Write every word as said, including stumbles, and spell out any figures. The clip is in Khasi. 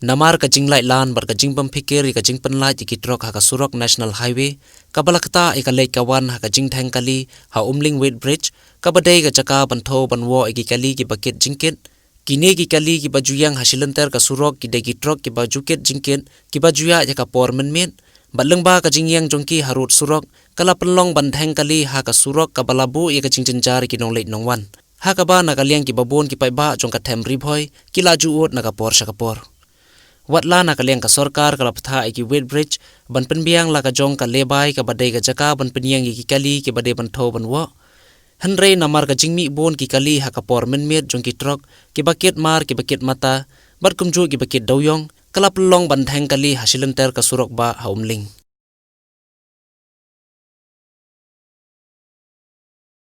Namar ka jinglait lan bad ka jingbym phikir ïa ka jingpynlait ïa ki trok ha ka surok National Highway, kaba la ktah ïa ka leit ka wan ha ka jingdheng kali ha Umling Weighbridge, kaba dei ka jaka ban thew ban woh ïa ki kali kiba kit jingkit. Kine ki kali kiba ju ïeng ha shilynter ka surok ki dei ki trok kiba ju kit jingkit, kiba ju ïaid ha ka por mynmiet, bad lyngba ka jingïeng jong ki harud surok, ka la pynlong ban dheng kali ha ka surok kaba la buh ïa ka jingjynjar ïa ki nongleit nongwan. Ha kaba na ka liang kiba bun ki paidbah jong ka them Ri Bhoi, ki la ju ud na ka por sha ka por. Watla na ka liang ka sorkar ka la pynthah ïa ki weighbridge, ban pynbiang la ka jong ka lehbai kaba dei ka jaka ban pynïeng ïa ki kali kiba dei ban thew ban woh. Hynrei namar ka jingmih bun ki kali ha ka por mynmiet jong ki trok, kiba kit mar, kiba kit mata, bad kumjuh kiba kit dewïong, ka la pynlong ban dheng kali ha shilynter ka surok bah ha Umling.